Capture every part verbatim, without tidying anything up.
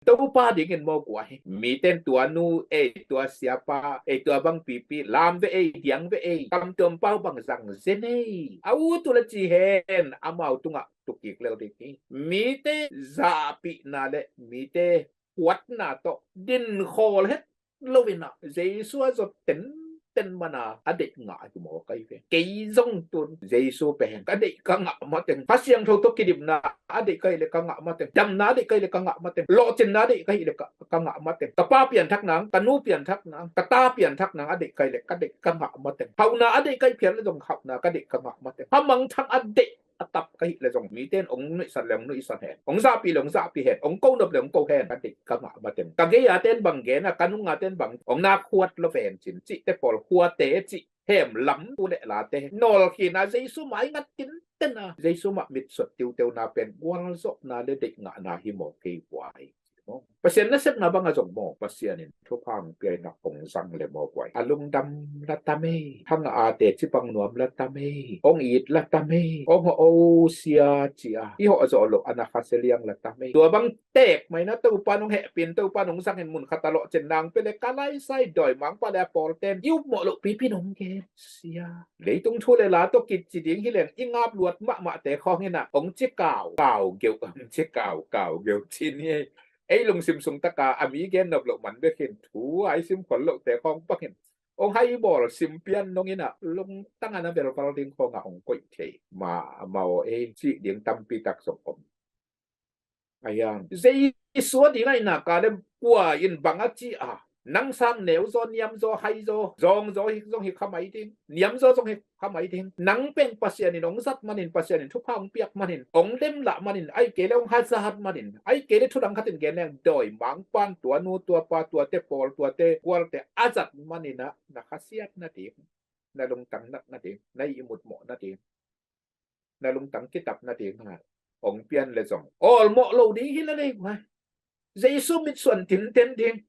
Topa dingin maw guai. Miten tua nu ei, tua siapa ei, tua bang pipi lam ve ei, diang ve ei, kamtuam pau bang zang zen ei, a ut uh la ci hen, amau tungah tukik lel ding hi. Mite zahpihna le mite huatna tawh din khawl het lo in ah, Jesu a zot tenten man a, a deih ngah hi maw kai ve. Kei zong tun Jesu pen ka deih ka ngah mateng. Kha Siangtho tawh kidimna a deih kai le ka ngah mateng. Damna a deih kai le ka ngah mateng. Lawhcinna a deih kai le ka, ka ngah mateng. Ka pa pianthak nang, ka nu pianthak nang, ka ta pianthak nang a deih kai le ka deih ka ngah mateng. Hauhna a deih kai phial le zong hauhna ka deih ka ngah mateng. Kha mangthang a deih a tap ka hih le zong miten ong nuihsan le ong nuihsan hen, ong zahpih le ong zahpih hen, ong ko nop le ong ko hen, ka deih ka ngah mateng. Ka gei a ten bang gen a, ka nung a ten bang ong nak huat lo ven cin cihte pawl, huate cih hem lam tu le late nawl khin a, Jesu mah i ngat tinten a, Jesu mah mitsuat tiuteuna pen gualzawhna le deih ngahna hi maw kei guai. Pasian nasepna bang a zong maw, Pasian in thupha hong pia in ah hong zang le maw guai, a lungdam la tam ei. Hang a ate cipang nuam la tam ei. Hong it la tam ei. Hong hawh o sia ci a i hawh zawh loh a na khasia liang la tam ei. Tua bang teek mai na Topa nong hehpih in, Topa nong zang in, mun khat a lawhcin nang pia le ka laisai dawimangpa le a pawlten i upmawh loh pipi nong gen sia. Leitung thu le la tawh kici ding hi leng i ngap luat mahmahte khawng in ah hong ci kau kau geuh, hong ci kau kau geuh cin hi ei. Ei lungsim sung taka a mi gen nop loh man bek hin, thu a i sim khol lohte khawng bang hin hong hai bawl sim pian nong in ah, lungtang a na velval ding khawng ah hong koih thei. Ma, ma aw ei, cih ding tampi tak zong om. A hiang Jesu a ding a i nak a le kua in bang a ci a, nang sang neu zaw, niam zaw, hai zaw, zawng zaw hi zong hi kha mai ding, niam zaw zong hi kha mai ding. Nang pen Pasian in hong zat manin, Pasian in thupha hong piak manin, hong lemlah manin, ai kei le hong hazat manin, ai kei le thudang khatin gen leng dawimangpan tua nu, tua pa, tuate pawl, tuate gualte a zat manin ah na khasiat nading, na lungtang nat nading, na ihmut mawh nading, na lungtang kitap nading ah hong pian le zong awlmawh lo ding hi la lei guai. Jesu mitsuan tinten ding.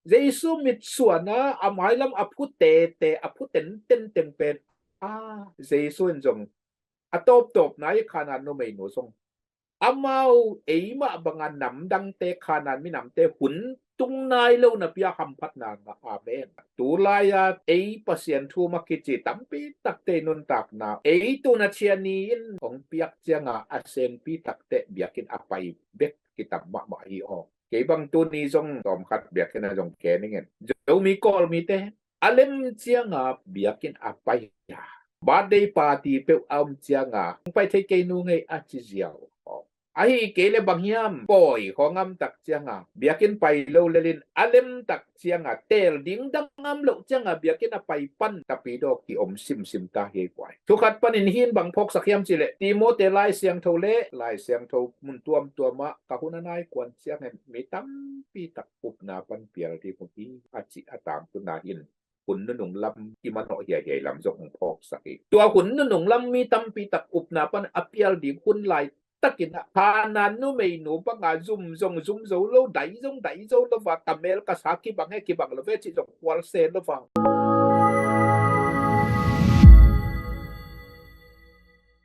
Jesu mitsuan a, a mailam a phu tete, a phu tenten teng pen a, Jesu in zong a tawptawpna i Khanaan numeinu zong amau eimah banga namdangte, Khanaan minamte hun tung nai lo napi a hamphatna ngah. Amen. Tulai-a ei Pasian thu ma kici tampi takte i nuntakna ei tun a ciani in hong piak cianga a sengpi takte biakinn a pai bek kitam mahmah hi aw. Kei bang tuni zong tawmkhat biakinn a zong ke ning in, Zomi Kawlmite a lem cianga biakinn a pai a, birthday party peuh a om cianga hong pai thei kei nung ei a ci ziau aw. Ahi kei le bang hiam, pawi khawng a om tak cianga biakinn pai lo lelin, a lem tak cianga teel ding dang a om loh cianga biakinn a pai pan tapidaw ki om simsim ta hi ei guai. Thukhat panin hih in bang phawksak hiam cih leh Timote Lai Siangtho le Lai Siangtho mun tuamtuam ah ka hun a nai kuan ciangin mi tampi tak upna pan pial ding uh hi a cih a tangtunna in hun nunung lam i manawh hiaihiai lam zong hong phawksak hi. Tua hun nunung lam mi tampi tak upna pan a pial ding hun laitakin ah Khanaan numeinu banga zum zong zum zo lo, dai zong dai zo lo va, ka mel ka sa kibang he kibang lo ve cih zong pual se lo va.